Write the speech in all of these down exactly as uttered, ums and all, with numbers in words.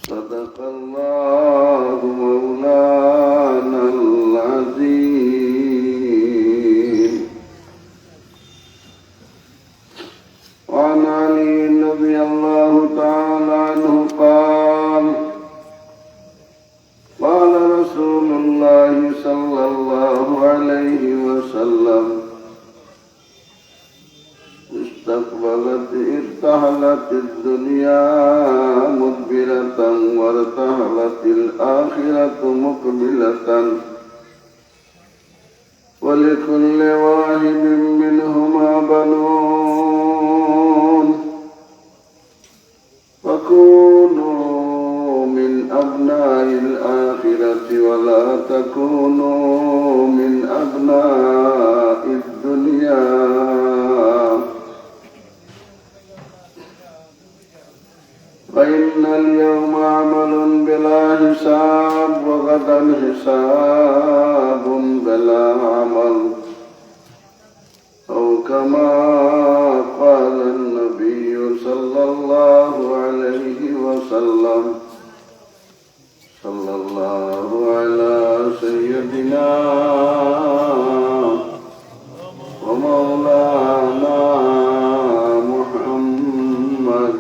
صدق الله مولانا العظيم. وعن علي رضي الله تعالى عنه قال: قال رسول الله صلى الله عليه وسلم: استقبلت، ارتحلت الدنيا مدبرة، وارتحلت الآخرة مقبلة، ولكل واحد منهما بنون، فكونوا من أبناء الآخرة ولا تكونوا من أبناء الدنيا. فإن اليوم عمل بلا حساب، وغدا حساب بلا عمل، أو كما قال النبي صلى الله عليه وسلم. صلى الله على سيدنا ومولانا محمد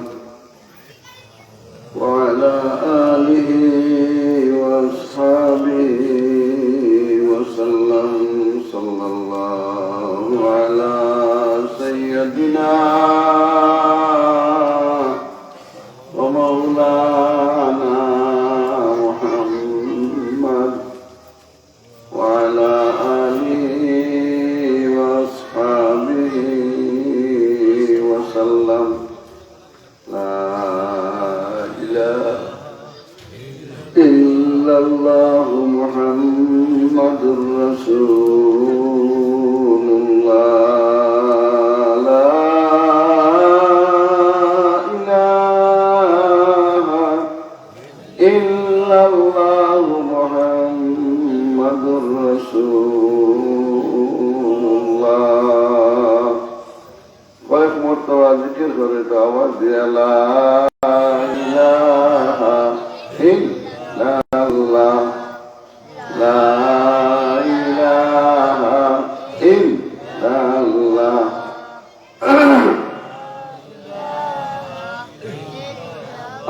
وعلى آله وأصحابه وسلم. صلى الله على سيدنا ومولانا محمد وعلى آله وأصحابه وسلم. لا إله إلا الله محمد رسول الله. لا إله إلا الله محمد رسول الله. কয়েক মর্তবা জিকির করে তো আওয়াজ দিয়া, লা ইলাহা ইল্লাল্লাহ, লা ইলাহা ইল্লাল্লাহ।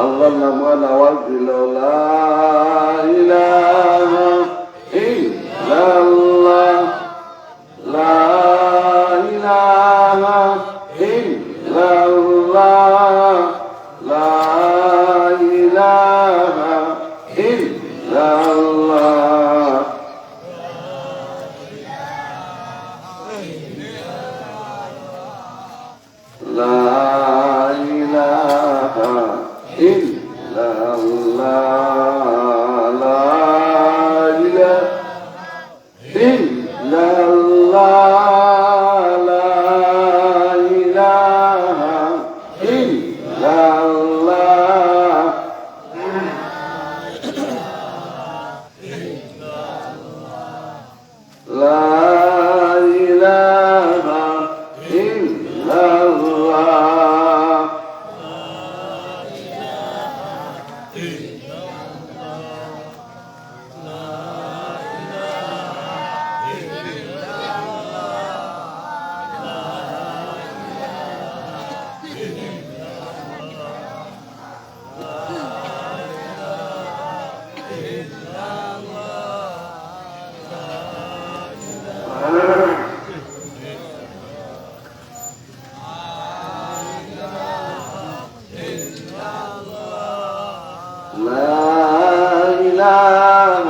আল্লাহর নামহান আওয়াজ দিল, লা ইলাহা ইল্লাল্লাহ, লা ইলাহা ইল্লাল্লাহ, লা ইলাহা ইল্লাল্লাহ। لا إله إلا الله. لا إله إلا الله. لا إله إلا الله. لا إله إلا الله. لا إله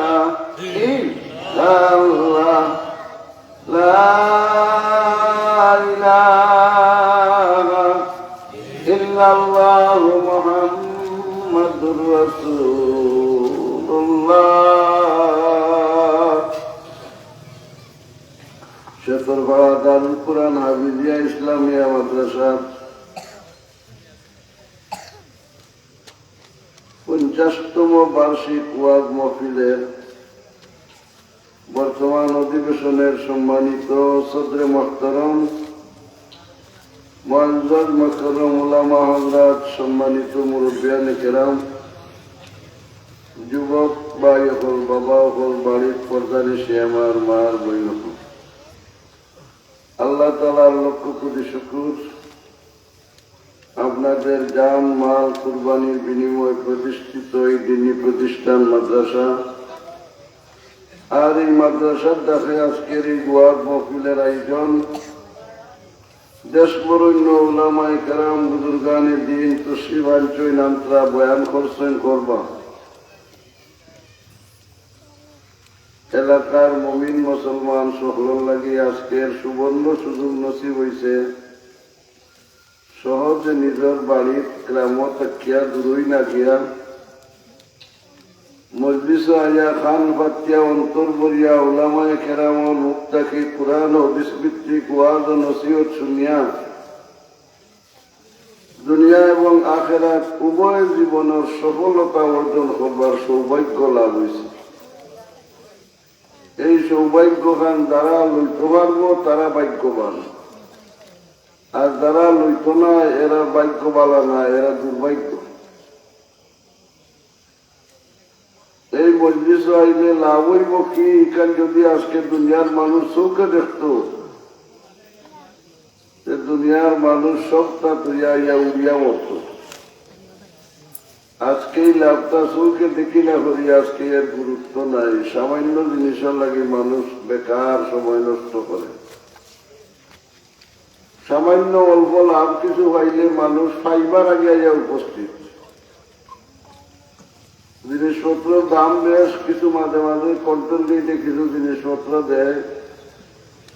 إلا الله. لا إله إلا الله محمد رسول الله. শেতরপাড়া দারুল কুরআন হাফিজিয়া ইসলামিয়া মাদ্রাসা পঞ্চাশতম বার্ষিক ওয়াজ মাহফিলের বর্তমান অধিবেশনের সম্মানিত সদরে মুহতারাম, মুআজ্জাজ মুকাররম উলামা হযরত, সম্মানিত মুরব্বিয়ানে কেরাম, যুবক ভাই অকল, বাবা অকল, বাড়ির পর্দানিশি আমার মা আর বইন অকল, আল্লাহ তাআলার লক্ষ কোটি শুকুর, আপনাদের জান মাল কুরবানির বিনিময়ে প্রতিষ্ঠিত এই দ্বীনি প্রতিষ্ঠান মাদ্রাসা, আর এই মাদ্রাসার ডাকে আজকের এই ওয়াজ মাহফিলের আয়োজন, দেশ বরেণ্য উলামায়ে কেরাম, বুজুর্গানে দ্বীন তশরিফ আনছইন, আনতরা বয়ান করছইন, করবা। এলাকার মুমিন মুসলমান সকলর লাগি আজকের সুবর্ণ সুযোগ নসিব অইছে। সহজে নিজর বাড়িত গ্রামো থাকিয়া দূরই না গিয়া মজলিসো আইয়া কান পাতিয়া অন্তর ভরিয়া উলামায়ে কেরামর মুখ থাকি কুরআন ও হাদিস ভিত্তিক ওয়াজ ও নসিহত শুনিয়া দুনিয়া এবং আখেরাত উভয় জীবনর সফলতা অর্জন করবার সৌভাগ্য লাভ অইছে। এই সৌভাগ্যখান যারা লইতো পারবো, তারা ভাগ্যবান, আর যারা লইতো না, এরা ভাগ্য বালা না, এরা দুর্ভাগ্য। এই মজলিসো আইলে লাভ অইবো কি? ইখান যদি আজকে দুনিয়ার মানুষ চউখে দেখতো, তে দুনিয়ার মানুষ সবতা থইয়া আইয়া উড়িয়া মরতো। আজকে এই লাভটা চউখে দেখি না করি, আজকে এর গুরুত্ব নাই। সামান্য জিনিসর লাগি মানুষ বেকার সময় নষ্ট করে। সামান্য অল্প লাভ কিছু পাইলে মানুষ পাইবার আগে আইয়া উপস্থিত। জিনিসপত্রর দাম বেশ, কিছু মাঝে মাঝে কন্ট্রোল গেটে কিছু জিনিসপত্র দেয়,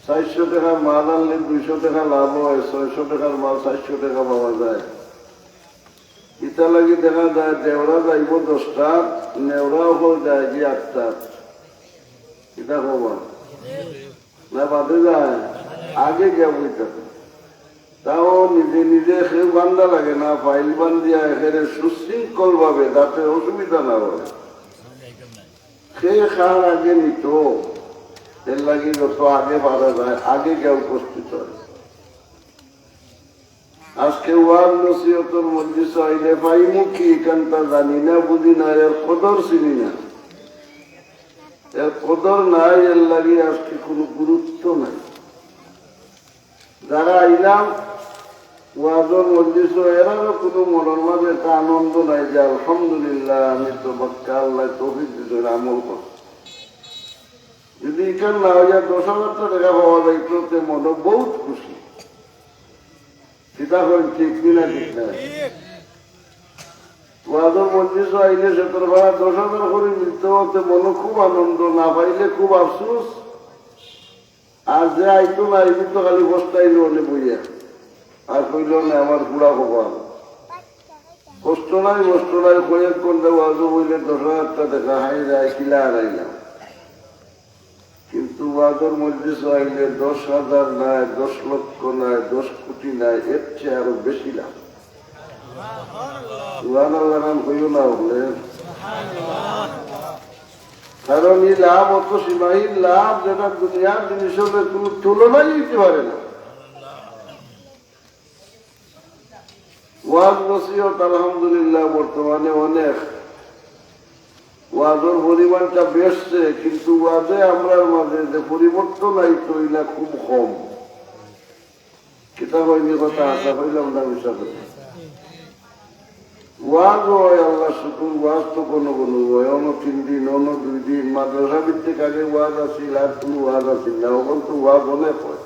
চাইরশো টেকার মাল আনলে দুইশো টেকা লাভ অয়, ছয়শো টেকার মাল চাইরশো টেকা পাওয়া যায়। ইতা লাগি দেখা যায় দেওরা যাইবো দশটা, নেওরা অকল যায়গি আটটা। ইতা খবর না বাদে যায়, আগে গিয়া বইতে। তাও নিজে নিজে কেউ বান্ধা লাগে না, ফাইল বান্ধিয়া একেবারে সুশৃঙ্খল ভাবে, যাতে অসুবিধা না অয়। কে কার আগে নিতো, এর লাগি যত আগে পারা যায়, আগে গিয়া উপস্থিত অয়। আজকে ওয়াজ নসিহতর মজলিসো আইলে পাইমু কি, ইখানতা জানি না, বুঝি না, এর কদর চিনি না। এর কদর নাই, এর লাগি আজকে কোনো গুরুত্ব নাই। যারা আইলাম ওয়াজর মজলিসো, এরারও কোনো মনর মাঝে একটা আনন্দ নাই যে, "আলহামদুলিল্লাহ, আমি তো বাক্কা আল্লায় তৌফিক দিছইন, আমল করছি।" যদি ইখান না অইয়া দশ হাজার টেকা পাওয়া যাইতো, তে মনো বউত খুশি। কিতা কইন, ঠিক নি না ঠিক না? ওয়াজর মজলিসো আইলে সতেরো ভাড়া দশ হাজার করি মিলতো, তে মনো খুব আনন্দ, না পাইলে খুব আফসোস। আর যে আইতো না, এমনি তো খালি পস্তাইলো অনে বইয়া, আর কইলো না আমার পুরা কপাল। কষ্ট নাই, কষ্ট নাই, কয়েক ঘন্টা ওয়াজও বইলে দশ হাজারটা টেকা, হায় রে, কিলা হারাইলাম। কিন্তু ওয়াজর মজলিসো আইলে দশ হাজার নাই, দশ লক্ষ নাই, দশ কোটি নাই, এর চেয়ে আরো বেশি লাভ। সুবহানাল্লাহ নাম কইও না বলে। কারণ এই লাভ অত সীমাহীন লাভ, যেটা দুনিয়ার জিনিসের কোনো তুলনাই হইতে পারে না। ওয়াজ নসিহত আলহামদুলিল্লাহ বর্তমানে অনেক, ওয়াজর পরিমাণটা বেশছে, কিন্তু ওয়াজে আমরার মাঝে যে পরিবর্তন আইতো, ইলা খুব কম। কিতা কইনি কথা, আশা কইলাম না মিছা কথা। ওয়াজ অয়, আল্লাহ শুকুর, ওয়াজ তো কোনো কোনো অয়, অন্য তিন দিন, অন্য দুই দিন, মাদ্রাসা ভিত্তিক আগে ওয়াজ আছিল, আর কোনো ওয়াজ আছিল না, এখন তো ওয়াজ অনেক অয়।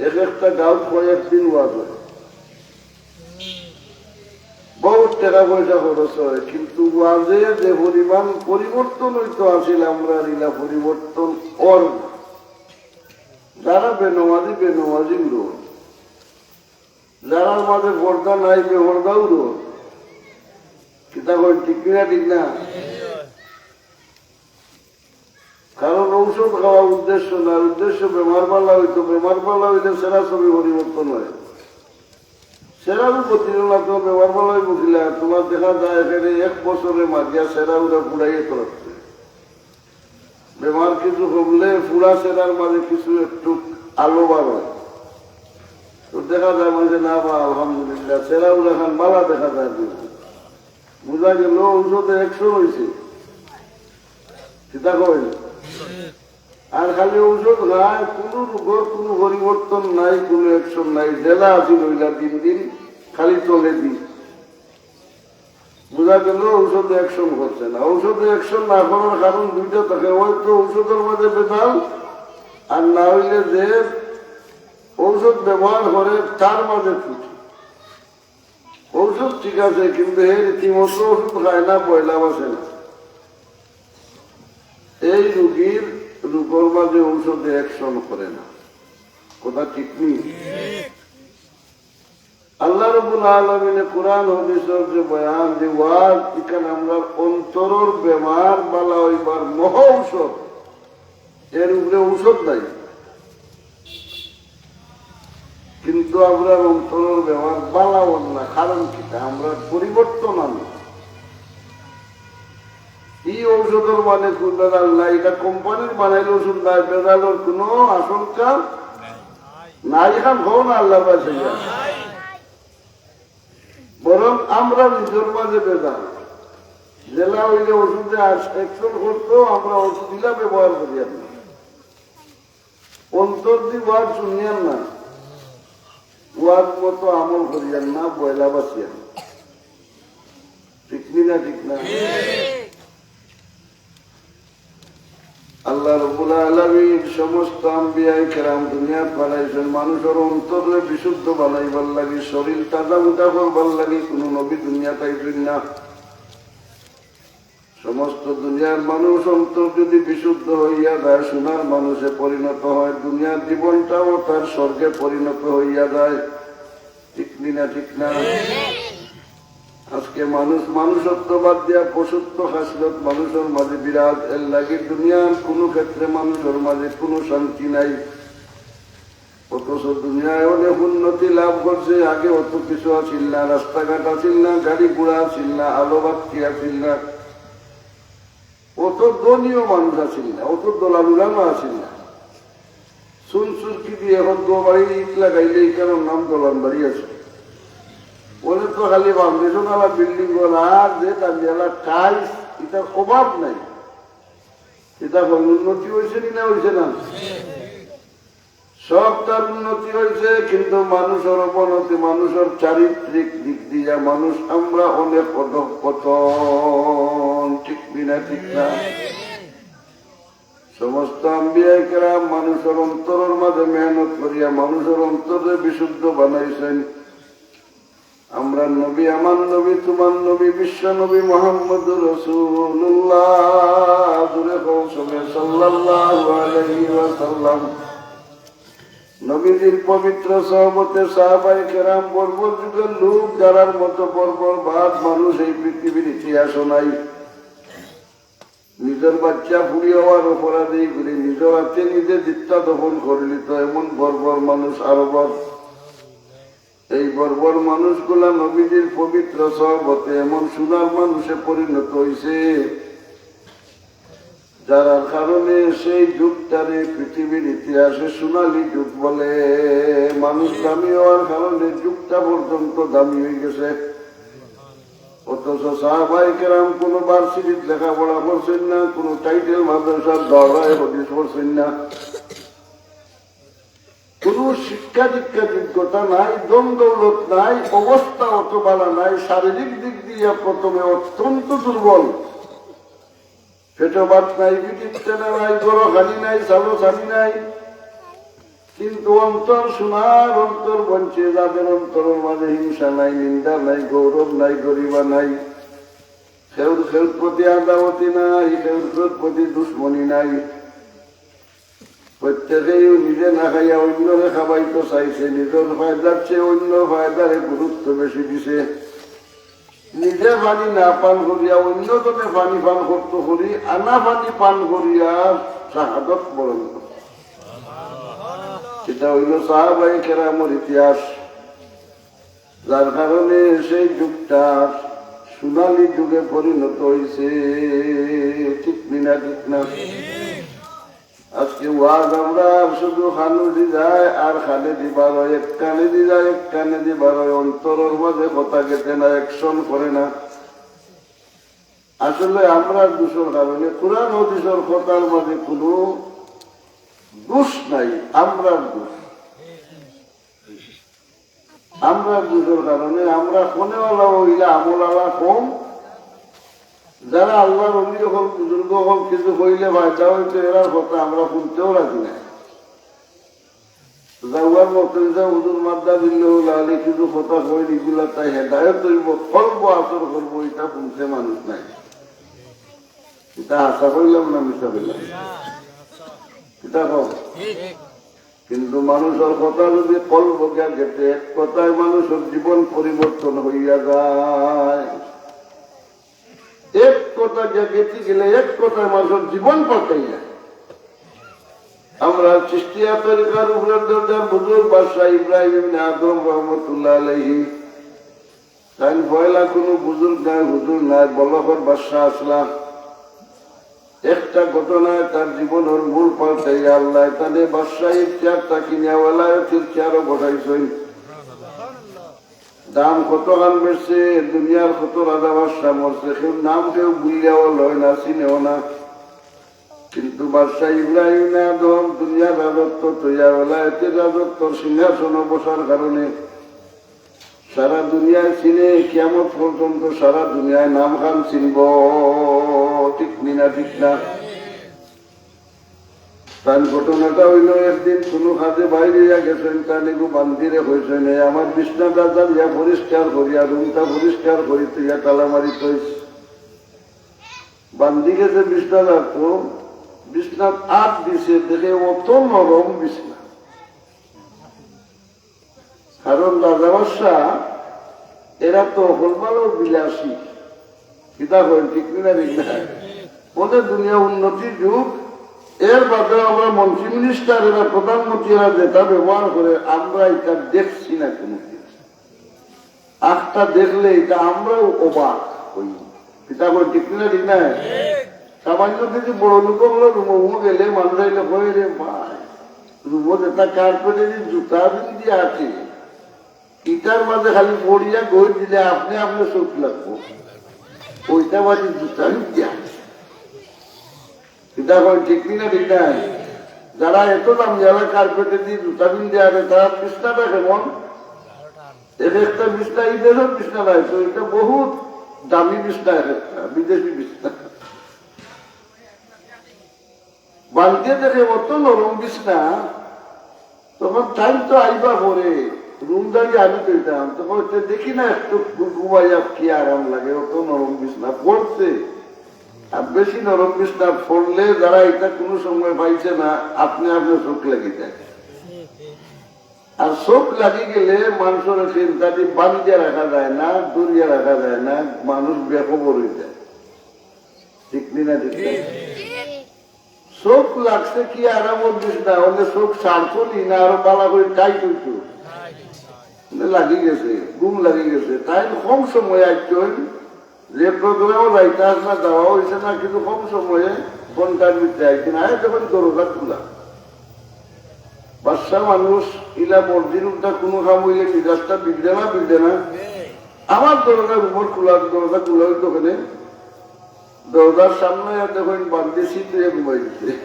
এক একটা গাঁও কয়েক দিন ওয়াজ অয়। বহুত টেকা পয়সা খরচ অয়, কিন্তু ওয়াজে যে পরিমাণ পরিবর্তন অইতো আছিল, আমরার ইলা পরিবর্তন অর না। যারা বেনমাজি, বেনমাজি উড়ো, যারার মাঝে পর্দা নাই, বেপর্দা উড়ো। কিতা কইন, ঠিক না ঠিক না? কারণ ঔষধ খাওয়া উদ্দেশ্য না, উদ্দেশ্য বেমার ভালা অইতো, বেমার ভালা অইলে চেহারা ছবি পরিবর্তন অয়। চেহারার উপর দিল না তো বেমার ভালা অইবো কিলা? তোমার দেখা যায় এখানে এক বছরে মারিয়া চেহারা উড়া ফুড়াইয়া তো রাখছে। বেমার কিছু কমলে ফুড়া চেহারার মাঝে কিছু একটু আলো বার অয়, তো দেখা যায় মাঝে না বা আলহামদুলিল্লাহ, চেহারা উড়া খান ভালা দেখা যায়। বুঝা গেল ঔষধে অ্যাকশন হইছে। কিতা কইল? আর খালি ঔষধ খায়, কোনো রোগর কোনো পরিবর্তন নাই, কোনো অ্যাকশন নাই, যেলা আছিল অইলা দিন দিন খালি চলে দি। বুঝা গেল ঔষধে অ্যাকশন করছে না। ঔষধে অ্যাকশন না করার কারণ দুইটা থাকে, হয়তো ঔষধের মাঝে ভেজাল, আর না হইলে যে ঔষধ ব্যবহার করে তার মাঝে ত্রুটি। ঔষধ ঠিক আছে, কিন্তু হে রীতিমতো ঔষধ খায় না, পয়লা বাসে না। এই রুগীর রোগর মাঝে ঔষধে অ্যাকশন করে না। কথা ঠিক নি? আল্লাহ রাব্বুল আলামিনে কোরআন হাদিসর যে বয়ান, যে ওয়াজ, ইখান আমরার অন্তরর বেমার বালা হইবার মহা ঔষধ। এর উপরে ঔষধ নাই। কিন্তু আমরার অন্তরর বেমার বালা অর না, কারণ কিতা? আমরার পরিবর্তন আনি। এই ঔষধর মানে কোনো ভেজাল নাই, এটা কোম্পানির বানাইলে ঔষধ নাই, ভেজালর কোনো আশঙ্কা নাই। এখান হও না আল্লাহ পাশে। বরং আমরা নিজের মাঝে ভেজাল। যেলা হইলে ওষুধে আর অ্যাকশন করতো, আমরা ওষুধ দিলা ব্যবহার করিয়ার না। অন্তর দি ওয়াজ শুনিয়ার না, ওয়াজ মতো আমল করিয়ার না, বয়লা বাসিয়ার না। ঠিক নি না? ঠিক না? আল্লাহ রাব্বুল আলামিন সমস্ত আম্বিয়ায়ে কেরাম দুনিয়াত পাঠাইছইন, মানুষর অন্তররে বিশুদ্ধ বানাইবার লাগি, শরীর তাজা মুজা করবার লাগি। কোনো নবী দুনিয়াত আইছইন না। সমস্ত দুনিয়ার মানুষ অন্তর যদি বিশুদ্ধ হইয়া যায়, সোনার মানুষে পরিণত হয়, দুনিয়ার জীবনটাও তার স্বর্গে পরিণত হইয়া যায়। ঠিক নি না? ঠিক না? আজকে মানুষ মানুষত্ব বাদ দিয়া পশুত্ব খাসলত মানুষর মাঝে বিরাজ, এর লাগি দুনিয়ার কোনো ক্ষেত্রে মানুষর মাঝে কোনো শান্তি নাই। অথচ দুনিয়ায় অনেক উন্নতি লাভ করছে। আগে অত কিছু আছিল না, রাস্তাঘাট আছিল না, গাড়ি ঘোড়া আছিল না, আলো বাতি আছিল না, অত ধনীও মানুষ আছিল না, অত দলালুরামও আছিল না। চুন চুরকি দিয়ে এখন দো বাড়ি ইট লাগাইলে এখানোর নাম দলান বাড়ি আছে। ওনে তো খালি ফাউন্ডেশন আলা বিল্ডিং ওলা আর যে দামিয়ালা টাইলস, এটার অভাব নাই। এটা হল উন্নতি হয়েছে নি না হয়েছে না? সব তার উন্নতি হয়েছে, কিন্তু মানুষর অবনতি, মানুষর চারিত্রিক দিক দিয়া মানুষ আমরা অনেক অধঃপতন। ঠিক নি না? ঠিক না? সমস্ত আম্বিয়ায়ে কেরাম মানুষর অন্তরর মাঝে মেহনত করিয়া মানুষর অন্তররে বিশুদ্ধ বানাইছইন। আমরার নবী, আমার নবী, তোমার নবী, বিশ্ব নবী মুহাম্মদুর রাসূলুল্লাহ, জোরে কও সবে সাল্লাল্লাহু আলাইহি ওয়াসাল্লাম। নবীজির পবিত্র সহবতে সাহাবায়ে কেরাম বর্বর যুগর লোক, যারার মতো বর্বর বাদ মানুষ এই পৃথিবীর ইতিহাসও নাই। নিজর বাচ্চা ফুড়ি হওয়ার অপরাধী করে নিজর হাতে নিজে জিত্তা দফন করিলিতো, এমন বর্বর মানুষ আরবর। এই বর্বর মানুষগুলা নবীজির পবিত্র সহবতে এমন সোনার মানুষে পরিণত হইছে, যারার কারণে সেই যুগটারে পৃথিবীর ইতিহাসে সোনালী যুগ বলে। মানুষ দামি হওয়ার কারণে যুগটা পর্যন্ত দামি হয়ে গেছে। অথচ সাহাবায়ে কেরাম কোনো ভার্সিটিত লেখাপড়া করছেন না, কোনো টাইটেল মাদ্রাসার দাওরায়ে হাদিস করছেন না, কোনো শিক্ষা দীক্ষা যোগ্যতা নাই, ধন দৌলত নাই, অবস্থা অত ভালা নাই, শারীরিক দিক দিয়া প্রথমে অত্যন্ত দুর্বল, পেটো ভাত নাই, বিটির টেনা নাই, গরো খানি নাই, চালো চালি নাই, কিন্তু অন্তর সোনার অন্তর বনছে, যাদের অন্তরর মাঝে হিংসা নাই, নিন্দা নাই, গৌরব নাই, গরিমা নাই, কেউর কেউর প্রতি আদাওয়াতি নাই, কেউর কেউর প্রতি দুশমনি নাই। প্রত্যেকেই নিজে না খাইয়া অন্যরে খাবাইতো চাইছে, নিজর ফায়দার চেয়ে অন্যর ফায়দারে গুরুত্ব বেশি দিছে। নিজে পানি না পান করিয়া অন্য জনে পানি পান করতো করি, আনা পানি পান করিয়া শাহাদত বরণ করতো। এটা হইল সাহাবায়ে কেরামর ইতিহাস, যার কারণে সেই যুগটা সোনালী যুগে পরিণত হইছে। ঠিক নি না? ঠিক না? আজকে ওয়াজ আমরা শুধু কানো দি যায় আর কানে দি বার অয়, এক কানে দি যায়, এক কানে দি বার অয়, অন্তরর মাঝে কথা গেতে না, অ্যাকশন করে না। আসলে আমরার দোষর কারণে কোরআন হাদিসর কথার মাঝে কোনো দোষ নাই, আমরার দোষ। আমরার দোষর কারণে আমরা ফোনেওয়ালা অইলা আমলআলা কম। যারা আল্লাহর ওলি অকল, বুজুর্গ অকল কিছু কইলে ফায়দা অইতো, এরার কথা আমরা হুনতেও রাজি নাই। যাওয়ার মতো যে হুজুর মাদ্দা বিল্লাহুল আলী কিছু কথা কইন, ইগুলা তাই হেদায়েত অইবো, কলব আসর করবো, ইটা হুনতে মানুষ নাই। ইটা হাছা কইলাম না মিছা কইলাম? ইটা কও। কিন্তু মানুষর কথা যদি কলব গিয়া গেতে, এক কথায় মানুষর জীবন পরিবর্তন অইয়া যায়। এক কথা গিয়া গেতে গেলে এক কথায় মানুষর জীবন পাল্টাই যায়। আমরা চিশতিয়া তরিকার উপরে দরজার বুজুর্গ বাদশাহ ইব্রাহিম ইবনে আদম রহমতুল্লাহ আলাইহি, তাইন পয়লা কোনো বুজুর্গ নাই, হুজুর নাই, বলখর বাদশাহ আছলা। একটা ঘটনায় তার জীবনর মোড় পাল্টাইয়া আল্লায় তানে বাদশাহীর চেয়ার থাকি নিয়া ওলায়তির চেয়ারো বসাইছইন। দাম কত খান বেচছে, দুনিয়ার কত রাজা বাদশাহ মরছে, কেউ নাম কেউ ভুলিয়াও লয় না, চিনেও না। কিন্তু বাদশাহ ইব্রাহিম আদম দুনিয়ার রাজত্ব থইয়া ওলায়তির রাজত্বর সিংহাসনো বসার কারণে সারা দুনিয়ায় চিনে, কিয়ামত পর্যন্ত সারা দুনিয়ায় নাম খান চিনবো। ঠিক নি না? ঠিক না? তান ঘটনাটা অইলো, একদিন কোনো কাজে বাইর অইয়া গেছইন, তান এগু বান্দিরে কইছইন, "এই আমার বিছনাটা ঝাড়িয়া পরিষ্কার করিয়া, রুমটা পরিষ্কার করি তুইয়া তালা মারি থইস।" বান্দি গেছে বিছনা ঝাড়তো, বিছনাত আত দিছে, দেখে অত নরম বিছনা। কারণ রাজা বাদশাহ এরা তো হকল ভালা বিলাসী, কিতা কইন, ঠিক নি না? ঠিক না? বলে দুনিয়া উন্নতির যুগ, এর বাদে আমরা মন্ত্রী মিনিস্টার এরা, প্রধানমন্ত্রী এরা যেটা ব্যবহার করে, আমরা ইটা দেখছি না কোনোদিন। একটা দেখলে ইটা আমরাও অবাক অই। কিতা কইন, ঠিক নি না? ঠিক না? সামান্য কিছু বড় লোক অকলর রুমো গেলে মানুষ আইলে কয়, "রে ভাই, রুমো যেটা কার্পেটে যে জুতা বিন্দি আছে, ইটার মাঝে খালি পড়িয়া গই দিলে আপনে আপনে চোখ লাগবো, ওইটা মাঝে জুতা বিন্দি আছে।" কিতা কইন, ঠিক নি না? ঠিক না? যারা এত দামি আলা কার্পেটে দি জুতা বিন্দি আছে, তারা বিছনাটা কেমন? এক একটা বিছনা, এই দেশর বিছনা নাই তো, ইটা বহুত দামি বিছনা, এক একটা বিদেশি বিছনা। বান্দিয়ে দেখে অত নরম বিছনা, তখন তাইন তো আইবা পরে, রুম ঝাড়ি আমি থইতাম, তখন তো দেখি না একটু ঘু-, ঘুমাইয়া কি আরাম লাগে, অত নরম বিছনা পড়ছে। আর বেশি নরম বিছনা পড়লে যারা ইটা কোনো সময় পাইছে না, আপনে আপনে চোখ লাগি যায়। আর চোখ লাগি গেলে মানুষর চিন্তাটি বান্ধিয়া রাখা যায় না, ধরিয়া রাখা যায় না, মানুষ বেখবর অই যায়। ঠিক নি না? ঠিক না? চোখ লাগছে কি আরাম অইছে না, অনে চোখ ছাড়তো নি না, আরো ভালা করি টাইট অইতো। মানে লাগি গেছে, ঘুম লাগি গেছে। তাইন কম সময় আইছইন, যে প্রোগ্রামো যাইতা আছলা, যাওয়া অইছে না, কিন্তু কম সময়ে ঘন্টার ভিতরে আইছইন। আয় দেখইন দরজা খুলা। বাদশা মানুষ, ইলা মর্জির উল্টা কোনো কাম অইলে মিজাজটা বিগড়ে না, বিগড়ে না? আমার দরজা, রুমর খুলা, দরজা খুলা অইতো কেনে? দরজার সামনে আর দেখইন বান্দি সিট অইয়া ঘুমাই দিছে।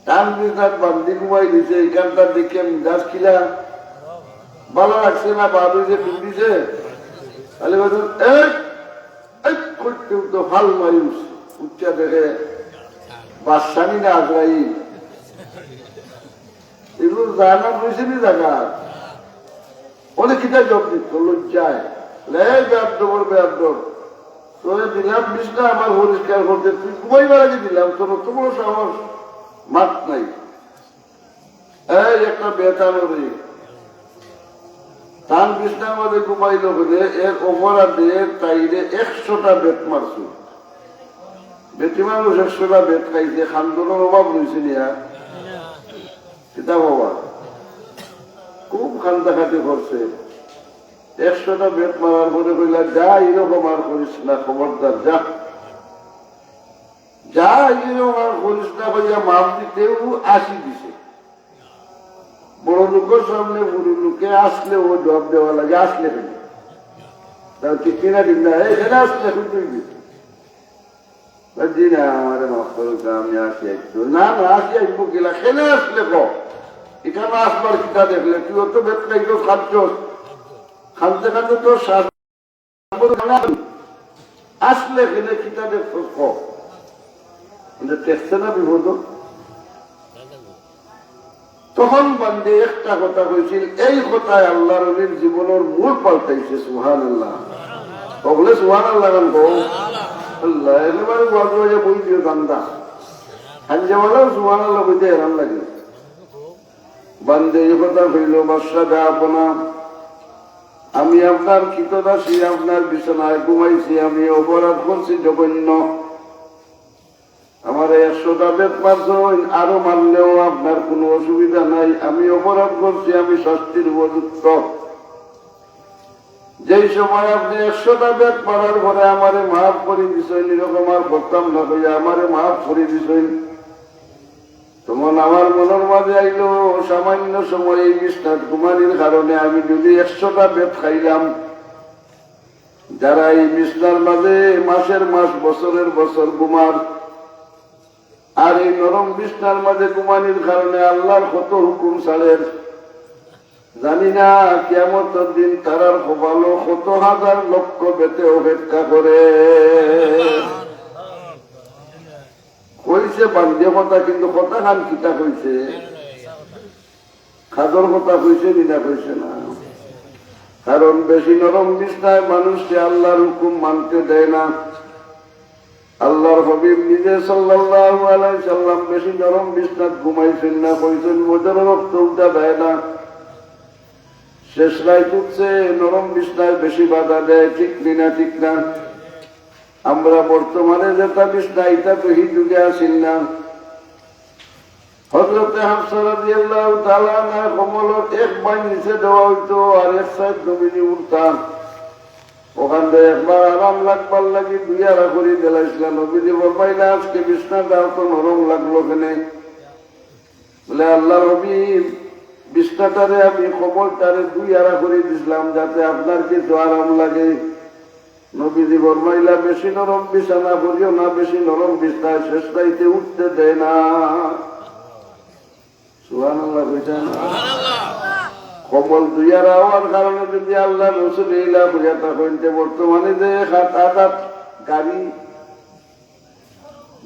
তান বিছনাত বান্দি ঘুমাই দিছে, ইখানটা দেখিয়া মিজাজ কিলা? ভালা লাগছে না? বাদ অইছে, ঘুম দিছে। খালি বাদে, "এই, এই," করতে উঠতে ফাল মারি উঠছে। উঠিয়া দেখে বাদশা নি না আজরাইল। এগুলো জানা রইছে নি জাগা? অনে কিতা জবাব দিতো? লজ্জায়। বলে, "এই বেয়াদ্দব, বেয়াদ্দব। তোরে দিলাম বিছনা আমার পরিষ্কার করতে, তুই ঘুমাইবার আগে দিলাম, তোর অত বড় সাহস, মাত নাই। এই একটা বেটা লড়ে।" তান বিছনার মাঝে ঘুমাইলো বলে, এর অপরাধে তাইরে একশোটা বেত মারছে। বেটি মানুষ একশোটা বেত খাইছে, খান্দনর অভাব রইছে নি আর? কিতা বাবা, খুব কান্দাকাটি করছে। একশোটা বেত মারার পরে কইলা, "যা, এরকম আর করিস না, খবরদার, যা। যা, এরকম আর করিস না," কইয়া মাফ দিতেও আশি দিছে। বড় লোকর সামনে বুড়ো লোকে আসলে ও জবাব দেওয়া লাগে, আসলে কেনে? তাও ঠিক কিনা ঠিক না? এই, এখানে আসলে এখন তুই দিস। জি না, আমারে মাফ করো, আমি আসি একটু। না, না, আসি একটু কিলা? এখানে আসলে কো। এখানে আসবার কিতা দেখলে? তুই অত বেত খাইছস, খাচ্ছস। খানতে খানতে তোর শ্বাস বন্ধ না। আসলে এখানে কিতা দেখছস কো? এটা দেখছে না বিপদ? তখন বান্দে একটা কথা কইছিল, এই কথায় আল্লাহর ওলির জীবনের মোড় পাল্টাইছে। সুবহানাল্লাহ। বলে সুবহানাল্লাহ গান কও। আল্লাহ, একেবারে ওয়াজ ওয়াজে বই দিও দান্দা। হাঞ্জাওয়ালাও সুবহানাল্লাহ বইতে হেরান লাগে। বান্দে এই কথা কইল, বাদশা আপনা, আমি আপনার কৃতদাসী, আপনার বিছানায় ঘুমাইছি, আমি অপরাধ করছি জঘন্য। আমারে একশোটা বেত মারছইন, আরো মারলেও আপনার কোনো অসুবিধা নাই। আমি অপরাধ করছি, আমি শাস্তির উপযুক্ত। যেই সময় আপনি একশোটা বেত মারার পরে আমারে মাফ করি দিছইন, এরকম আর করতাম না কইয়া আমারে মাফ করি দিছইন, তখন আমার মনের মাঝে আইলো, সামান্য সময় এই বিছনাত ঘুমানির কারণে আমি যদি একশোটা বেত খাইলাম, যারা এই বিছনার মাঝে মাসের মাস, বছরের বছর ঘুমার, আর এই নরম বিছনার মাঝে ঘুমানির কারণে আল্লাহর কত হুকুম ছাড়ের, জানি না কিয়ামতের দিন তারার কপালো কত হাজার লক্ষ বেতে অপেক্ষা করে। কইছে বান্দে কথা, কিন্তু কথা খান কিতা কইছে? কাজর কথা কইছে নি না কইছে না? কারণ বেশি নরম বিছনায় মানুষকে আল্লাহর হুকুম মানতে দেয় না। আল্লাহর হাবিব নিজে সাল্লাল্লাহু আলাইহি সাল্লাম বেশি নরম বিছনাত ঘুমাইছেন না, কইছেন, "বদর রক্ত উঠা দেয় না।" শেষ রাইত উঠছে, নরম বিছনায় বেশি বাধা দেয়, ঠিক নি না, ঠিক না? আমরা বর্তমানে যেটা বিছনা, এটা তো হি যুগে আসিল না। হযরতে হাফসা রাদিয়াল্লাহু তাআলা আনহার কম্বলর এক বায় নিচে দেওয়া হইতো, আর এক সাইড নবীজি উঠতা। ওখান থেকে একবার আরাম লাগবার লাগি দুই আরা করি দিলাইছিলা। নবীজি ফরমাইলা, "আজকে বিছনাটা তো নরম লাগলো কেনে?" বলে, "আল্লাহর হাবিব, বিছনাটারে আমি কম্বলটারে দুই আরা করি দিছিলাম যাতে আপনার কিছু আরাম লাগে।" নবীজি ফরমাইলা, "বেশি নরম বিছানা করিও না, বেশি নরম বিছনায় শেষ রাইতে উঠতে দেয় না।" সুবহানাল্লাহ কইতা না? কম্বল দুই আরা হওয়ার কারণে যদি আল্লাহর রসুল ইলা কইয়া তা কইতে বর্তমানে যে হাত আঘাত গাড়ি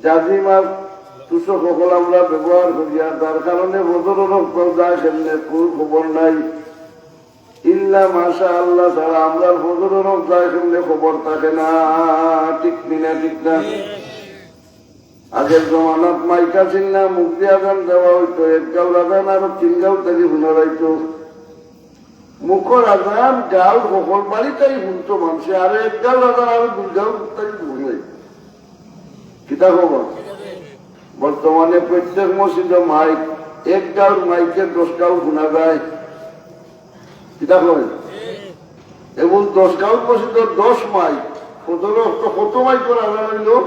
জাজিম আর তুষক সকল আমরা ব্যবহার করিয়া, যার কারণে বদর রক্ত যায় কেমনে, কোনো খবর নাই। ইল্লা মাশা আল্লাহ ছাড়া আমরা বদর রক্ত যায় কেমনে খবর থাকে না, ঠিক নি না, ঠিক না? আগের জমানাত মাইক আছিল না, মুখ দিয়া আজান দেওয়া হইতো, এক গাউর আজান আরো তিন গাউ থাকি হুনা যাইতো। মুখর আজান গাউর সকল বাড়িতেই হুনতো মানষে, আর এক গাউর আজান আরো দুই গাউ থাকি হুনা যাইতো। কিতা খবর? বর্তমানে প্রত্যেক মসজিদে মাইক, এক গাউর মাইকে দশ গাউ হুনা যায়। কিতা কয়? এবং দশ গাউর মসজিদে দশ মাইক, কত লো-, তো কত মাইকর আজান হইল?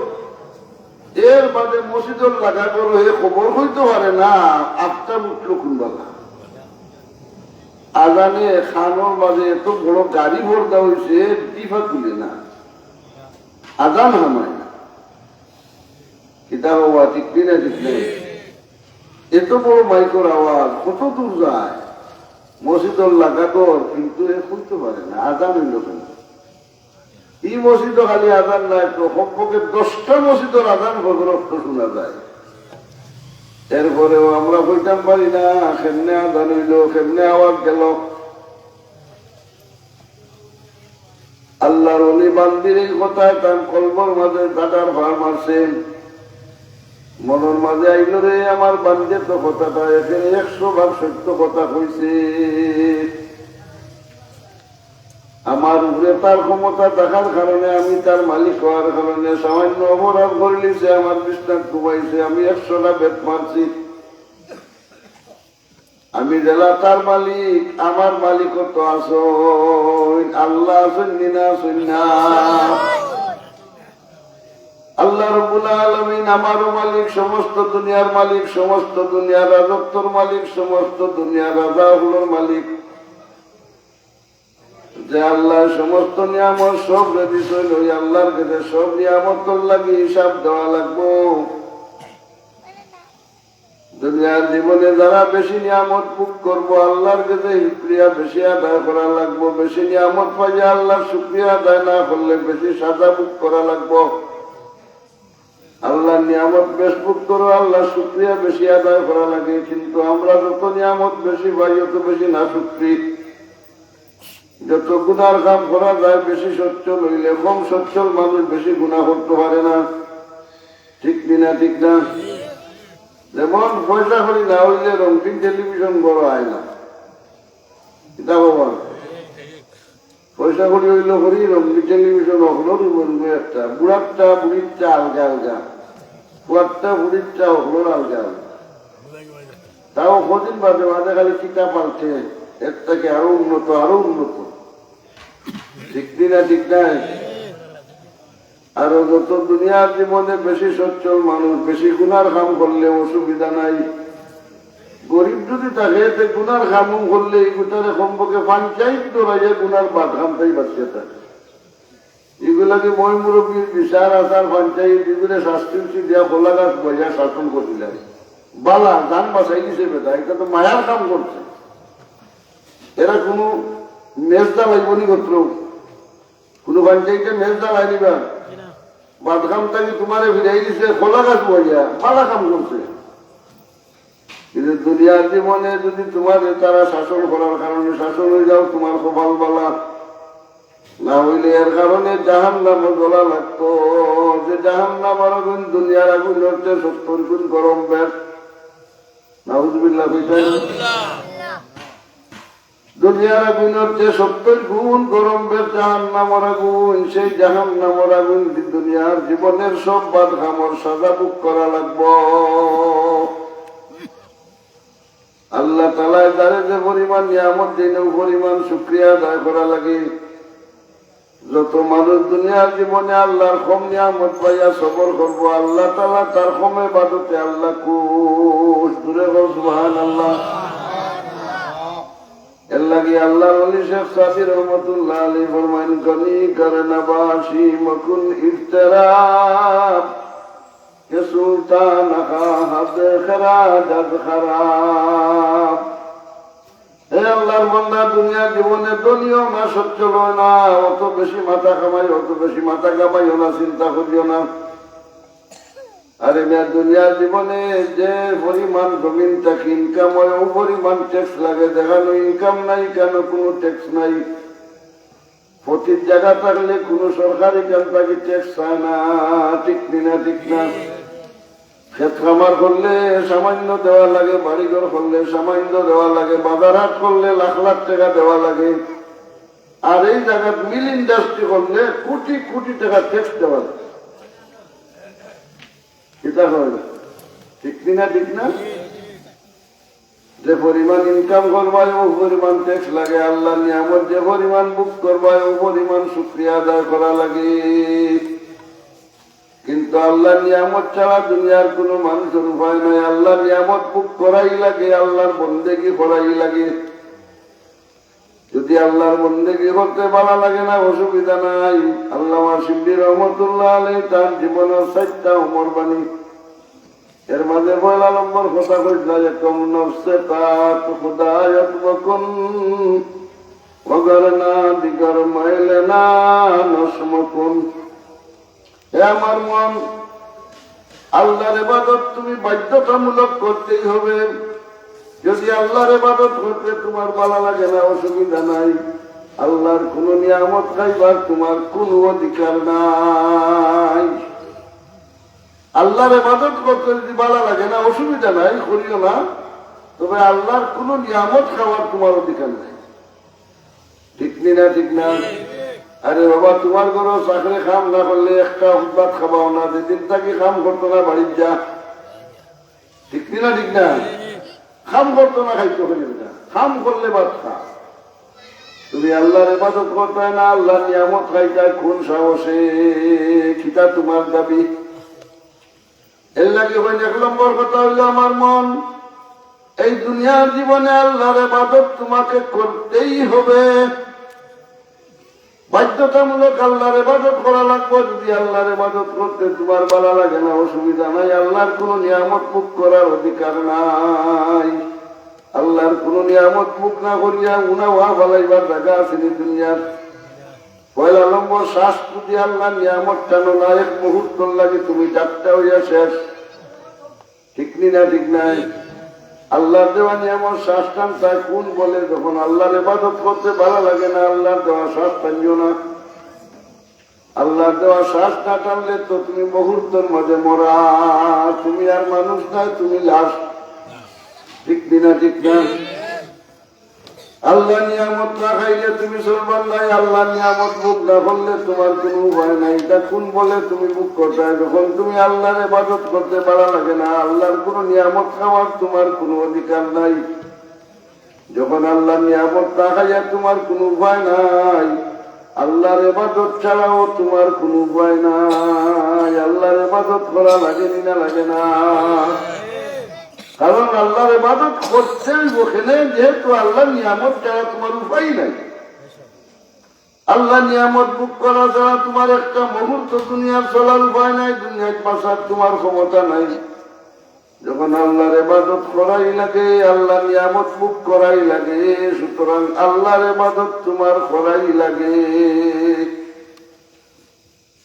এর বাদে মসজিদর লাগা করো, হে খবর হইতে পারে না, আফতাব উঠলো কোন বেলা। আজানে খানোর মাঝে এত বড় গাড়ি ভর্তা হইছে, টিফা তুলে না, আজান হামায় না। কিতা বাবা, ঠিক নি না, ঠিক নি? এত বড় মাইকর আওয়াজ কত দূর যায়? মসজিদর লাগা ঘর, কিন্তু এ কইতে পারে না, আজান হইল কেন? এই মসজিদও খালি আজান নাই, তো কমপক্ষে দশটা মসজিদর আজান ফজর অক্ত শোনা যায়। এরপরেও আমরা কইতাম পারি না, কেমনে আজান হইল, কেমনে আওয়াজ গেল। আল্লাহর ওলি বান্দির এই কথায় তার কলবর মাঝে গাডার ফার মারছেন। মনর মাঝে আইল রে, আমার বান্দিয়ে তো কথাটা একের একশো ভাগ সত্য কথা কইছে। আমার উপরে তার ক্ষমতা থাকার কারণে, আমি তার মালিক হওয়ার কারণে সামান্য অপরাধ করিলিছে, আমার বিছনাত ঘুমাইছে, আমি একশোটা বেত মারছি। আমি যেলা তার মালিক, আমার মালিকও তো আছইন, আল্লাহ আছইন নি না, আছইন না? আল্লাহ রব্বুল আলামিন আমারও মালিক, সমস্ত দুনিয়ার মালিক, সমস্ত দুনিয়ার রাজত্বর মালিক, সমস্ত দুনিয়ার রাজা অকলর মালিক। যে আল্লায় সমস্ত নিয়ামত সবরে দিছইন, ওই আল্লার গেছে সব নিয়ামতর লাগি হিসাব দেওয়া লাগবো। দুনিয়ার জীবনে যারা বেশি নিয়ামত ভোগ করবো, আল্লার গেছে শুকরিয়া বেশি আদায় করা লাগবো। বেশি নিয়ামত পাইয়া আল্লার শুকরিয়া আদায় না করলে বেশি সাজা ভোগ করা লাগবো। আল্লার নিয়ামত বেশ ভোগ করো, আল্লার শুকরিয়া বেশি আদায় করা লাগে, কিন্তু আমরা যত নিয়ামত বেশি পাই, অত বেশি নাশুকরি। যত গুনার কাম করা যায়, বেশি সচ্ছল অইলে, কম সচ্ছল মানুষ বেশি গুনা করতো পারে না। ঠিক কি না? ঠিক না? যেমন পয়সা কড়ি না অইলে রঙিন টেলিভিশন ঘরো আয় না। কিতা বাবা? পয়সা কড়ি অইলে করি রঙিন টেলিভিশন অকলর উপরে একটা, বুড়ারটা বুড়িরটা আলগা আলগা, পুয়ারটা বুড়িরটা অকলর আলগা আলগা। তাও কদিন বাদে বাদে খালি কিতা পাল্টে, এর থাকি আরো উন্নত, আরো উন্নত। ঠিক কি না? ঠিক নায়? আর যত দুনিয়ার জীবনে বেশি সচ্ছল মানুষ, বেশি গুনার কাম করলে অসুবিধা নাই। গরিব যদি থাকে, তে গুনার কামও করলে ইগুতারে কমপক্ষে পঞ্চায়েত ধরাইয়া গুনার বাদ খানতাই বাঁচিয়া থাকে। ইগুলাকে ময় মুরব্বির বিচার আচার পঞ্চায়েত, ইগুলা শাস্তি উস্তি দিয়া কলা গাছ বইয়া শাসন করিলা। বালা, জান বাঁচাই দিছে বেটা, ইটা তো মায়ার কাম করছে। এরা কোনো মেজ জ্বালাইবো নি গোত্র? কোনো পঞ্চায়েতে মেজ জ্বালাই নিবা? বাদ খান থাকি তোমারে ফিরাই দিছে, কলা গাছ বইয়া, বালা কাম করছে। কিন্তু দুনিয়ার জীবনে যদি তোমারে তারা শাসন করার কারণে শাসন অই যাও, তোমার কপাল বালা, না অইলে এর কারণে জাহান্নামো জ্বলা লাগতো। যে জাহান্নামর আগুন দুনিয়ার আগুনর চেয়ে সত্তর গুণ গরম বেশ। নাউজুবিল্লাহ কইতাই। দুনিয়ার আগুনর চেয়ে সত্তর গুণ গরম বেশ জাহান্নামর আগুন। সেই জাহান্নামর আগুন দি-, দুনিয়ার জীবনের সব বাদ কামর সাজা ভোগ করা লাগবো। আল্লাহ তাআলায় যারে যে পরিমাণ নিয়ামত দিন, ও পরিমাণ শুকরিয়া আদায় করা লাগে। যত মানুষ দুনিয়ার জীবনে আল্লার কম নিয়ামত পাইয়া সবর করবো, আল্লাহ তাআলা তার কম ইবাদতে আল্লাহ খুশ। জোরে কও সুবহানাল্লাহ। এর লাগি আল্লার ওলি শেখ সাদী রহমতুল্লাহ আলাইহি ফরমাইন, "গনি কর নবাশি মকুন ইফতেরা, কে সুলতান খা হদ খেরাজ আজ খারাব।" হে আল্লার বান্দা, দুনিয়ার জীবনে ধনীও না, সচ্ছলও না, অত বেশি মাথা কামাই, অত বেশি মাথা কামাইও না, চিন্তা করিও না। আরে মিয়া, দুনিয়ার জীবনে যে পরিমাণ জমিন থাকি ইনকাম হয়, ও পরিমাণ ট্যাক্স লাগে। যেখানো ইনকাম নাই, কেন কোনো ট্যাক্স নাই। প্রতি জায়গা থাকলে কোনো সরকারি কাম থাকি ট্যাক্স চায় না, ঠিক নি না? ঠিক না? খেত খামার করলে সামান্য দেওয়া লাগে, বাড়িঘর করলে সামান্য দেওয়া লাগে, বাজার হাট করলে লাখ লাখ টাকা দেওয়া লাগে। আর এই জায়গাত মিল ইন্ডাস্ট্রি করলে কোটি কোটি টাকা ট্যাক্স দেওয়া লাগে। কিতা কয়? ঠিক নি না? ঠিক না? যে পরিমাণ ইনকাম করবায়, ও পরিমাণ ট্যাক্স লাগে। আল্লার নিয়ামত যে পরিমাণ ভোগ করবায়, ও পরিমাণ শুকরিয়া আদায় করা লাগে। কিন্তু আল্লার নিয়ামত ছাড়া দুনিয়ার কোনো মানুষের উপায় নাই। আল্লার নিয়ামত ভোগ করাই লাগে, আল্লার বন্দেগি করাই লাগে। যদি আল্লার বন্দেগি করতে ভালা লাগে না, অসুবিধা নাই। আল্লামা শিবলি রহমতুল্লাহ আলাইহি তান জীবনর চাইরটা অমর বাণী। এর মাঝে পয়লা নম্বর কথা কইছলা যে, "কম নফসে তাত খুদায়ত বকুন, ওগরনা দিগর ময়লে না নসমকুন।" হে আমার মন, আল্লার ইবাদত তুমি বাধ্যতামূলক করতেই হবে। যদি আল্লার ইবাদত করতে তোমার ভালা লাগে না, অসুবিধা নাই। আল্লার কোনো নিয়ামত খাইবার তোমার কোনো অধিকার নাই। আল্লার ইবাদত করতে যদি ভালা লাগে না, অসুবিধা নাই, করিও না। তবে আল্লার কোনো নিয়ামত খাওয়ার তোমার অধিকার নাই। ঠিক নি না? ঠিক না? আরে বাবা, তোমার ঘরো চাকরে কাম না করলে একটা ভাত খাবাও না, যেদিন থাকি কাম করতো না বাড়িত যা। ঠিক নি না? ঠিক না? কাম করতো না, খাইতো খালি না, কাম করলে ভাত খা। তুমি আল্লার ইবাদত করতায় না, আল্লার নিয়ামত খাইতায় কোন সাহসে? কিতা তোমার দাবি? এর লাগি কইন, এক নম্বর কথা অইলো আমার মন, এই দুনিয়ার জীবনে আল্লার ইবাদত তোমাকে করতেই হবে। বাধ্যতামূলক আল্লাহর ইবাদত করা লাগবো। যদি আল্লাহর ইবাদত করতে তোমার ভালা লাগে না, অসুবিধা নাই, আল্লাহর কোনো নিয়ামত ভোগ করার অধিকার নাই। আল্লাহর কোনো নিয়ামত ভোগ না করিয়া উনা ওয়া ফালাইবার জাগা আছে নি দুনিয়ার? পয়লা নম্বর, শ্বাস যদি আল্লাহর নিয়ামত টানো না, এক মুহূর্তর লাগি তুমি ডাক্তার হইয়া শেষ। ঠিক নি না? ঠিক নাই? আল্লাহর দেওয়া নিয়ামত শ্বাস টান চায় কোন বলে? যখন আল্লাহর ইবাদত করতে ভালা লাগে না, আল্লাহর দেওয়া শ্বাস টানিও না। আল্লাহর দেওয়া শ্বাস না টানলে তো তুমি মুহূর্তর মাঝে মরা, তুমি আর মানুষ নাই, তুমি লাশ। ঠিক নি না? ঠিক না? আল্লাহ নিয়ামত না খাইলে তুমি চলবার নাই, আল্লাহ নিয়ামত ভোগ না করলে তোমার কোনো উপায় নাই। এটা কোন বলে তুমি ভোগ করতে হয়? যখন তুমি আল্লাহর ইবাদত করতে ভালা লাগে না, আল্লাহর কোনো নিয়ামত খাওয়ার তোমার কোনো অধিকার নাই। যখন আল্লাহর নিয়ামত না খাইয়া তোমার কোনো উপায় নাই, আল্লাহর ইবাদত ছাড়াও তোমার কোনো উপায় নাই। আল্লাহর ইবাদত করা লাগে নি না লাগে না? কারণ আল্লাহর ইবাদত করতে হইব কেনে, যেহেতু আল্লাহর নিয়ামত ছাড়া তোমার উপায় নাই। আল্লাহর নিয়ামত ভোগ করা ছাড়া তোমার একটা মুহূর্ত দুনিয়ার চলার উপায় নাই, দুনিয়ার বাঁচার তোমার ক্ষমতা নাই। যখন আল্লাহর ইবাদত করাই লাগে, আল্লাহর নিয়ামত ভোগ করাই লাগে, সুতরাং আল্লাহর ইবাদত তোমার করাই লাগে।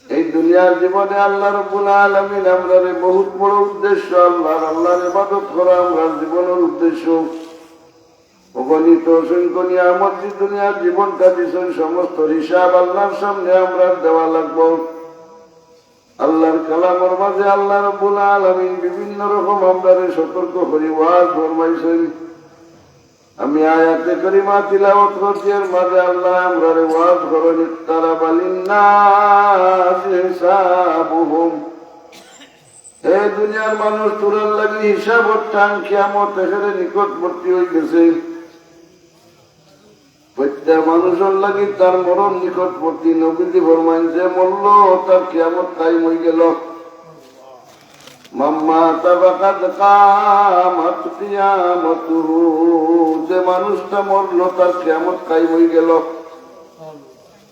এই দুনিয়ার জীবনে আল্লাহ রাব্বুল আলামিন আমরারে বহুত বড় উদ্দেশ্য, আল্লাহর, আল্লাহর ইবাদত করা আমরার জীবনের উদ্দেশ্য। অগণিত অসংখ্য নিয়ামত যে দুনিয়ার জীবনটা দিছইন, সমস্ত হিসাব আল্লাহর সামনে আমরার দেওয়া লাগবো। আল্লাহর কালামর মাঝে আল্লাহ রাব্বুল আলামিন বিভিন্ন রকম আমরারে সতর্ক করি ওয়াজ ফরমাইছইন। আমি আয়াতে কারিমা তিলাওয়াত করছি, এর মাঝে আল্লাহ আমরারে ওয়াজ করইন, "ইকতারাবা লিন্নাসি হিসাবুহুম।" হে দুনিয়ার মানুষ, তোরার লাগি হিসাবর টান, কিয়ামত একেবারে নিকটবর্তী হয়ে গেছে। প্রত্যেক মানুষের লাগি তার মরণ নিকটবর্তী। নবীজি ফরমাইন, যে মরল, তার কিয়ামত কায়েম হয়ে গেল। মান মাতা ফাকাদ কামাত কিয়ামাতুহু, যে মানুষটা মরল, তার কিয়ামত কায়েম হয়ে গেল।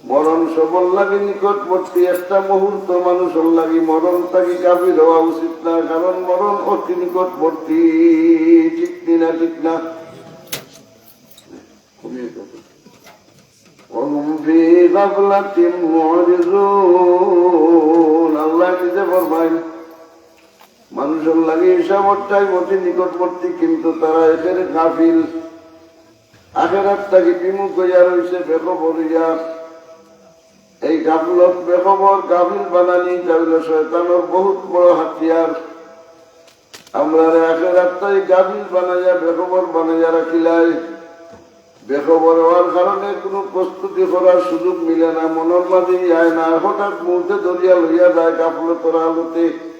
মরণ সবর লাগি নিকটবর্তী, একটা মুহূর্ত মানুষের লাগি মরণ থাকি গাফিল হওয়া উচিত না, কারণ মরণ অতি নিকটবর্তী। ঠিক নি না? ঠিক না? وهم في غفلة معرضون। আল্লাহ নিজে ফরমাইন, মানুষের লাগি হিসাবর টাইম অতি নিকটবর্তী, কিন্তু তারা এর গাফিল, আখেরাত থাকি বিমুখ হইয়া রইছে, বেখবর হইয়া। এই গাফলত, বেখবর, গাফিল বানানি, এটা হইল শয়তানের বহুত বড় হাতিয়ার। আমরারে আখেরাত থাকি গাফিল বানাইয়া, বেখবর বানাইয়া রাখিলায়। বেখবর হওয়ার কারণে কোনো প্রস্তুতি করার সুযোগ মিলে না, মনের মাঝে আয় না, হঠাৎ মুহূর্তে ধরিয়া লইয়া যায় গাফলতর হালতে।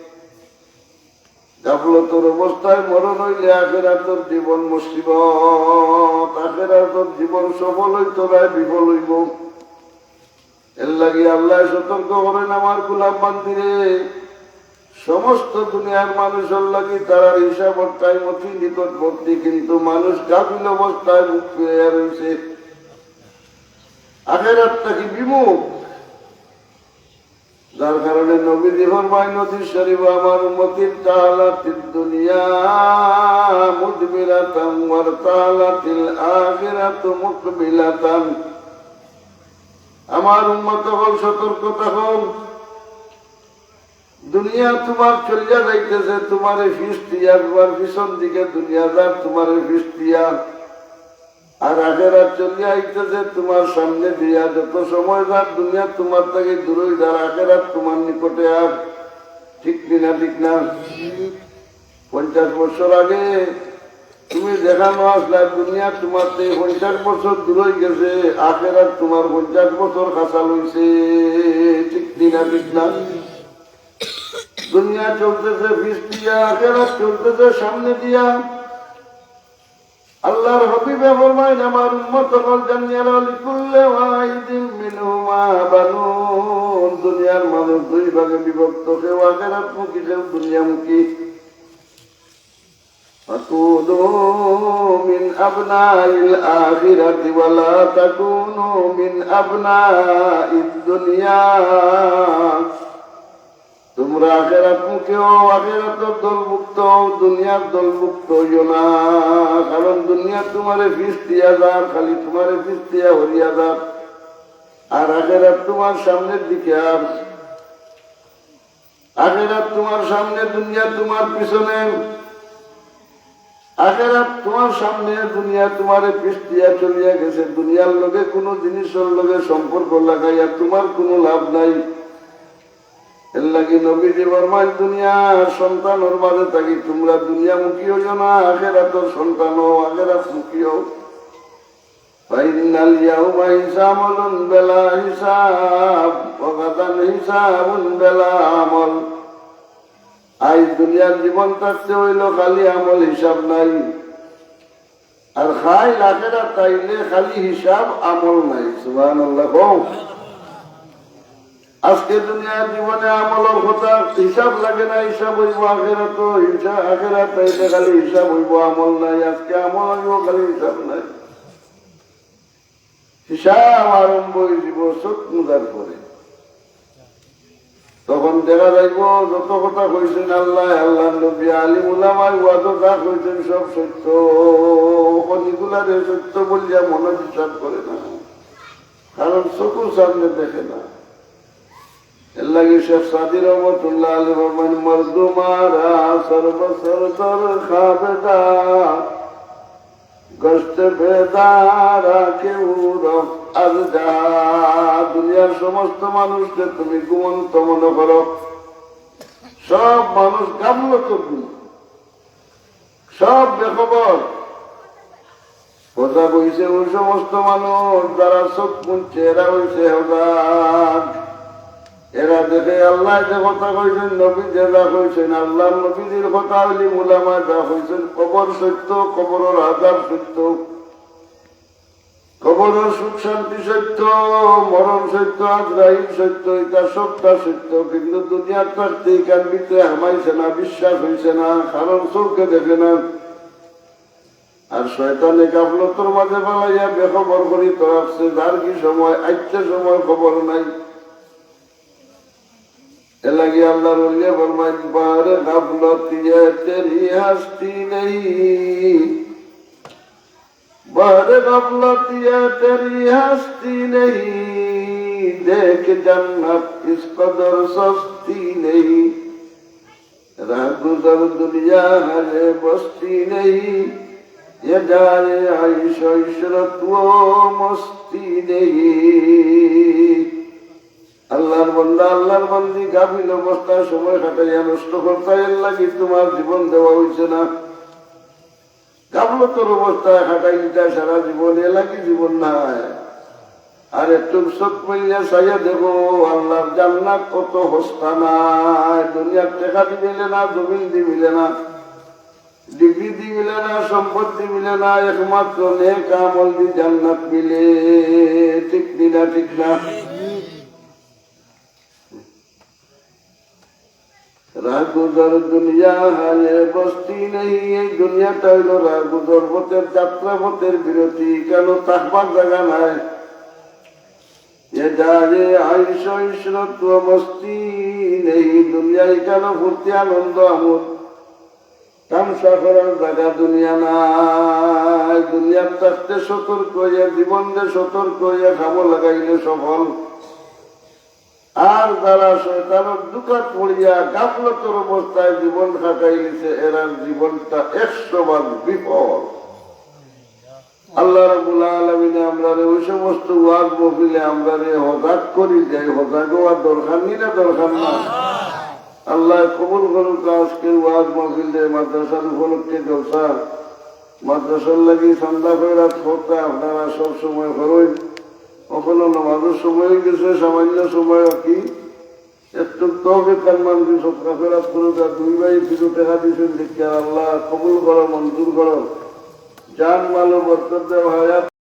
গাফলতর অবস্থায় মরণ হইলে আখেরাতর জীবন মুসিবত, আখেরাতর জীবন সফল হইতো নায়, বিফল হইব। এর লাগি আল্লাহ সতর্ক করেন, আমার গোলাম বান্দিরে, সমস্ত দুনিয়ার মানুষের লাগি তারার হিসাবর টাইম অতি নিকটবর্তী, কিন্তু মানুষ গাফিল অবস্থায় মুখ ফিরাইয়া রইছে, আখেরাত থাকি বিমুখ। যার কারণে নবীজি ফরমাইন হাদিস শরীফ, "আমার উম্মতির তালাতিদ দুনিয়া মুদবিরাতান ওয়ার তালাতিল আখিরাতু মুকবিলাতান।" আমার উম্মত হকল, সতর্ক থাকো। দুনিয়া তোমার চলিয়া যাইতেছে, তোমারে ফিস দিয়া, তোমার পিছন দিকে দুনিয়া যার, তোমারে ফিস দিয়া। আর আখেরাত চলিয়া আইতেছে তোমার সামনে দিয়া। যত সময় যার দুনিয়া তোমার থাকি দূরই যার, আখেরাত তোমার নিকটে আর। ঠিক নি না? ঠিক না? পঞ্চাশ বছর আগে তুমি যেখানো আসলা, দুনিয়া তোমার থাকি পঞ্চাশ বছর দূরই গেছে, আখেরাত তোমার পঞ্চাশ বছর কাছাল হইছে। ঠিক নি না? ঠিক না? দুনিয়া চলতেছে ফিস দিয়া, আখেরাত চলতেছে সামনে দিয়া। আল্লাহর হাবিবে ফরমাইন, আমার উম্মত হকল জানিয়া রাখো, "লিকুল্লি ওয়াহিদিম মিনহুমা বানুন।" দুনিয়ার মানুষ দুই ভাগে বিভক্ত, কেউ আখেরাতমুখী, কেউ দুনিয়ামুখী। فكونوا من أبناء الآخرة ولا تكونوا من أبناء الدنيا। তুমরা আখেরাতমুখী অও, আখেরাতর দলভুক্ত অও, দুনিয়ার দলভুক্ত অইও না। কারণ দুনিয়া তুমারে ফিস দিয়া যার, খালি তুমারে ফিস দিয়া হরিয়া যার। আর আখেরাত তুমার সামনের দিকে আর আখেরাত তুমার সামনে, দুনিয়া তুমার পিছনে। আখেরাত তুমার সামনে, দুনিয়া তুমারে পিস দিয়া চলিয়া গেছে। দুনিয়ার লগে কুনু জিনিসর লগে সম্পর্ক লাগাইয়া তুমার কুনু লাভ নাই। এরলাগি নবীজি ফরমাইন, দুনিয়ার সন্তানর মাঝে থাকি তুমরা দুনিয়ামুখী অইও না, আখেরাতর সন্তান অও, আখেরাতমুখী অও। فإن اليوم حساب بلا حساب وغدا حساب بلا عمل। আইজ দুনিয়ার জীবন থাকতে অইলো খালি আমল হিসাব নাই, আর কাইল আখেরাত আইলে খালি হিসাব আমল নাই। সুবহানাল্লাহ কও। আজকে দুনিয়ার জীবনে আমলর কথা হিসাব লাগে না, হিসাব অইবো আখেরাতো। হিসাব, আখেরাত আইলে খালি হিসাব অইবো, আমল নাই। আজকে আমল অইবো, খালি হিসাব নাই। হিসাব আরম্ভ অইযিবো চউখ মুজার পরে। তখন দেখা যাইবো যত কথা কইছইন আল্লায়, আল্লার নবী, আলিম উলামায়, ওয়াজো যা কইছইন সব সত্য। অখন ইগুলারে সত্য বলিয়া মনে বিশ্বাস করে না, কারণ চউখর সামনে দেখে না। এরলাগি শেখ সাদী রহমতুল্লাহ আলাইহি ফরমাইন, মরদুমারা সর্ব সর্বর খাবেদা, গশতে বেদারা কেউ রফ আজ যাহা। দুনিয়ার সমস্ত মানুষরে তুমি ঘুমন্ত মনে করো, সব মানুষ গাফলতো ঘুম, সব বেখবর। হজাগ অইছে ওই সমস্ত মানুষ যারা চউখ মুজছে, এরা অইছে হজাগ। এরা দেখে আল্লায় যে কথা কইছইন, নবীজিয়ে যা কইছইন, আল্লার নবীজির কথা, আলিম উলামায় যা কইছইন, কবর সত্য, কবরর আযাব সত্য, কবরর সুখ শান্তি সত্য, মরণ সত্য, আজরাইল সত্য, ইতা সবটা সত্য। কিন্তু দুনিয়ার থাকতে ইখান ভিতরে হামাইছে না, বিশ্বাস অইছে না, কারণ চউখে দেখে না। আর শয়তানে গাফলতর মাঝে ফালাইয়া বেখবর করি তো রাখছে, যার কি সময়, আইতে সময় খবর নাই। এরলাগি আল্লার ওলিয়ে ফরমাইন, بہر غفلت یہ تیری ہستی نہیں، بہر غفلت یہ تیری ہستی نہیں، دیکھ جنت اس قدر سستی نہیں۔ رہگذر دنیا ہے یہ بستی نہیں، یہ جائے عیش و عشرت و مستی نہیں۔ আল্লার বান্দা, আল্লার বান্দি, গাফিল অবস্থায় সময় কাটাইয়া নষ্ট করতায়, এরলাগি তুমার জীবন দেওয়া অইছে না। গাফলতর অবস্থায় কাটাইলিতায় সারা জীবন, এরলাগি জীবন নায়। আর একটু চউখ মেলিয়া চাইয়া দেখো, আল্লার জান্নাত অত হস্তা নায়। দুনিয়ার টেকা দি মিলে না, জমিন দি মিলে না, ডিগ্রি দি মিলে না, সম্পদ দি মিলে না, একমাত্র নেক আমল দি জান্নাত মিলে। ঠিক নি না? ঠিক না? رہگذر دنیا ہے یہ بستی نہیں, এই দুনিয়াটা অইলো রাহগুজর পথের, যাত্রা পথের বিরতি, ইখানো থাকবার জাগা নাই। یہ جائے عیش و عشرت و مستی نہیں, দুনিয়া ইখানো ফুর্তি আনন্দ আমোদ তামশা করার জাগা দুনিয়া নায়। দুনিয়ার থাকতে সতর্ক অইয়া, জীবনরে সতর্ক অইয়া কামো লাগাইলে সফল। আর যারা শয়তানর ধুকাত পড়িয়া গাফলতর অবস্থায় জীবন কাটাইলিছে, এরার জীবনটা একশো ভাগ বিফল। আল্লাহ রাব্বুল আলামিনে আমরারে ওই সমস্ত ওয়াজ মাহফিলে আমরারে হজাগ করি দেয়, হজাগ অওয়ার দরকার নি না দরকার না? আল্লায় কবুল করুক আজকের ওয়াজ মাহফিল, মাদ্রাসার উপলক্ষে জলসা, মাদ্রাসার লাগি চান্দা খয়রাত করতা আপনারা সব সময় করইন। অখনো নামাজর সময় অইগেছে, সামান্য সময় বাকি। একটু তৌফিক খান মানবি সদকা খয়রাত করুক, আর দুই ভাই কিছু টেকা দিছইন, দেখিয়া আল্লাহ কবুল করো, মঞ্জুর করো, জান মালো বরকত দেও, হায়াত